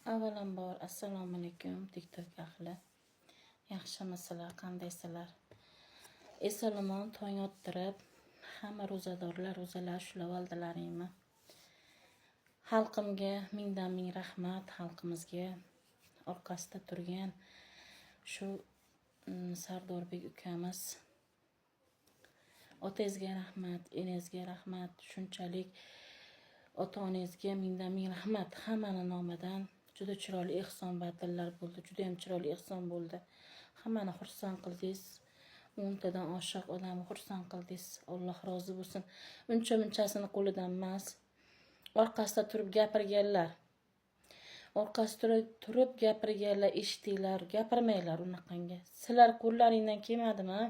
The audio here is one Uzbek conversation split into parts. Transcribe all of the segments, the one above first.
Avvalambor, assalomu alaykum, TikTok ahli. Yaxshimisizlar, qandaysizlar? Eson-omon tong ottirib, hamma ro'zadorlar ro'zalar ushlab oldilaringmi? Xalqimga mingdan ming rahmat, xalqimizga orqasida turgan shu Sardorbek ukamiz. Otangizga rahmat, enangizga rahmat, shunchalik ota-onangizga mingdan ming rahmat. Hammani nomidan juda chiroyli ehson badillar bo'ldi, juda ham chiroyli ehson bo'ldi. Hammani xursand qildingiz. 10 tadan oshiq odamni xursand qildingiz. Alloh rozi bo'lsin. Uncha munchasini qo'lidan emas. Orqasida turib gapirganlar. Orqasida turib gapirganlar, eshitinglar, gapirmanglar unaqangi. Sizlar qo'llaringdan kelmadimi?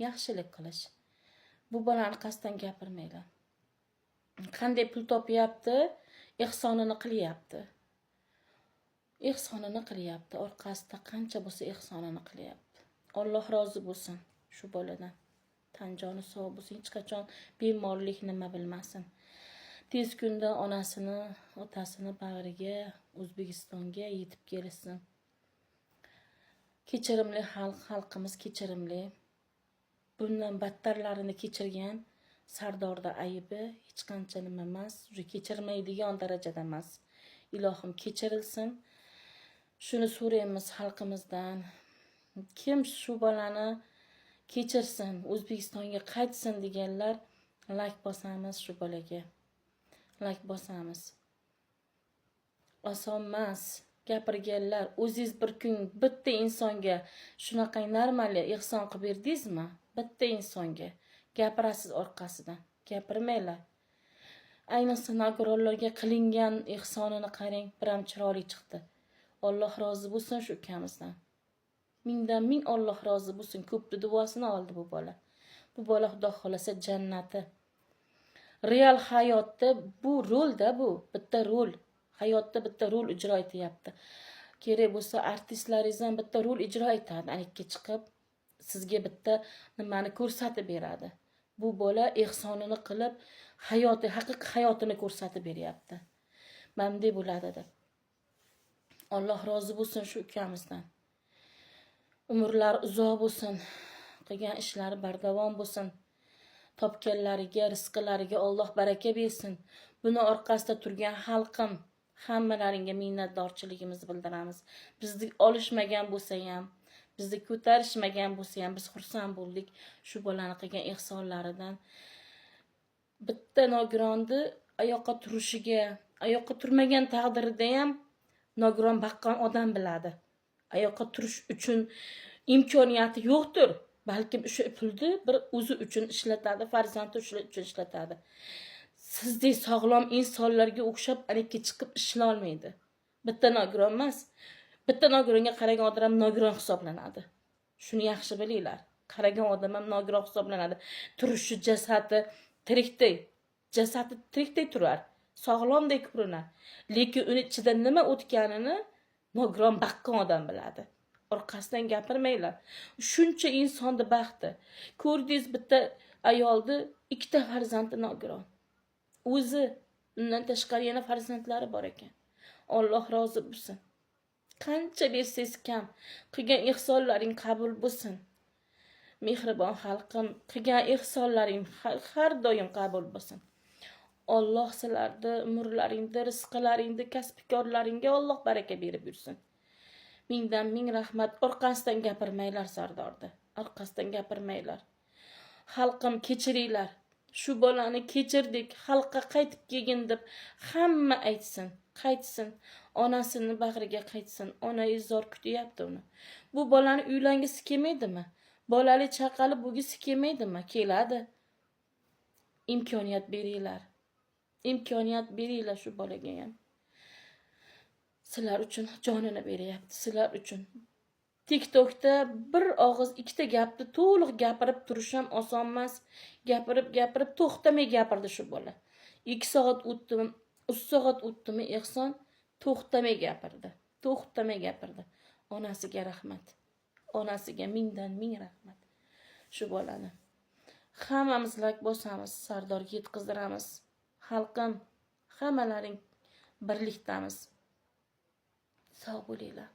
Yaxshilik qilish. Bu bolani orqasidan gapirmanglar. Qanday pul topyapti, ehsonini qilyapti. Ehsonini qilyapti. Orqasida qancha bo'lsa, ehsonini qilyapti. Alloh rozi bo'lsin shu boladan. Tan joni sog' bo'lsin, hech qachon bemorlik nima bilmasin. Tez kunda onasini, otasini bag'riga, O'zbekistonga yetib kelsin. Kechirimli xalq, xalqimiz kechirimli. Bundan battarlarini kechirgan. Sardorda aybi hech qancha nima emas, уже kechirmaydigan darajada emas. Ilohim, kechirilsin. Shuni so'raymiz xalqimizdan. Kim shu bolani kechirsin, O'zbekistonga qaytsin deganlar, layk bosamiz shu bolaga. Layk bosamiz. Oson emas. Gapirganlar, o'zingiz bir kun bitta insonga shunaqa normal ehson qilib berdingizmi? Bitta insonga gapirasiz orqasidan. Gapirmanglar. Ayniqsa nogironlarga qilingan ehsonini qarang, biram chiroyli chiqdi. Alloh rozi bo'lsin shu ukamizdan. Mingdan ming Alloh rozi bo'lsin. Ko'pni duosini oldi bu bola. Bu bola, Xudo xohlasa, jannati. Real hayotda bu rolda, bu bitta rol. Hayotda bitta rol ijro etyapti. Kerak bo'lsa, artistlaringiz ham bitta rol ijro etadi. Anikka chiqib sizga bitta nimani ko'rsatib beradi. Bu bola ehsonini qilib, hayoti, haqiqiy hayotini ko'rsatib beryapti. Mana bunday bo'ladi deb. Alloh rozi bo'lsin shu ukamizdan. Umrlari uzoq bo'lsin. Qilgan ishlari bardavom bo'lsin. Topganlariga, rizqlariga Alloh baraka bersin. Buni orqasida turgan xalqim, hammalaringga minnatdorchiligimizni bildiramiz. Bizni olishmagan bo'lsa ham, bizni ko'tarishmagan bo'lsa ham, biz xursand bo'ldik shu bolani qilgan ehsonlaridan. Bitta nogironni oyoqqa turishiga, oyoqqa turmagan taqdirida ham nogiron baqqan odam biladi. Oyoqqa turish uchun imkoniyati yo'qdir. Balkim o'sha pulni bir o'zi uchun ishlatadi, farzandi uchun ishlatadi. Sizdek sog'lom insonlarga o'xshab anikka chiqib ishlolmaydi. Bitta nogiron emas. Bitta nogironga qaragan odam ham nogiron hisoblanadi. Shuni yaxshi bilinglar. Qaragan odam ham nogiron hisoblanadi. Turishi, jasadi tirikdek, jasadi tirikdek turar. Sog'lomdek ko'rinar. Lekin uni ichida nima o'tganini nogiron baqqan odam biladi. Orqasidan gapirmanglar. Shuncha insonni baxti. Ko'rdingiz, bitta ayolni ikkita farzandi nogiron. O'zi, undan tashqari yana farzandlari bor ekan. Alloh rozi bo'lsin. Qancha bersangiz kam. Qilgan ehsonlaring qabul bo'lsin. Mehribon xalqim, qilgan ehsonlaring har doim qabul bo'lsin. Alloh sizlarni umrlaringni, rizqlaringni, kasbkorlaringga Alloh baraka berib yursin. Mingdan ming rahmat. Orqasidan gapirmanglar Sardorni. Orqasidan gapirmanglar. Xalqim, kechiringlar. Shu bolani kechirdik, xalqqa qaytib kelgin deb hamma aytsin, qaytsin. Onasini bag'riga qaytsin. Onai zor kutyapti uni. Bu bolani uylangisi kelmaydimi? Bolali chaqali bo'lgisi kelmaydimi? Keladi. Imkoniyat beringlar. Imkoniyat beringlar shu bolaga ham. Sizlar uchun jonini beryapti, sizlar uchun. TikTokda bir og'iz, ikkita gapni to'liq gapirib turish ham oson emas. Gapirib, gapirib to'xtamay gapirdi shu bola. 2 soat o'tdimi, 3 soat o'tdimi, ehson to'xtamay gapirdi. To'xtamay gapirdi. Onasiga rahmat. Onasiga mingdan ming rahmat. Shu bolani. Hammamiz layk bosamiz, Sardorga yetkazdiramiz. Xalqim, hammalaring birlikdamiz. Sog' bo'linglar.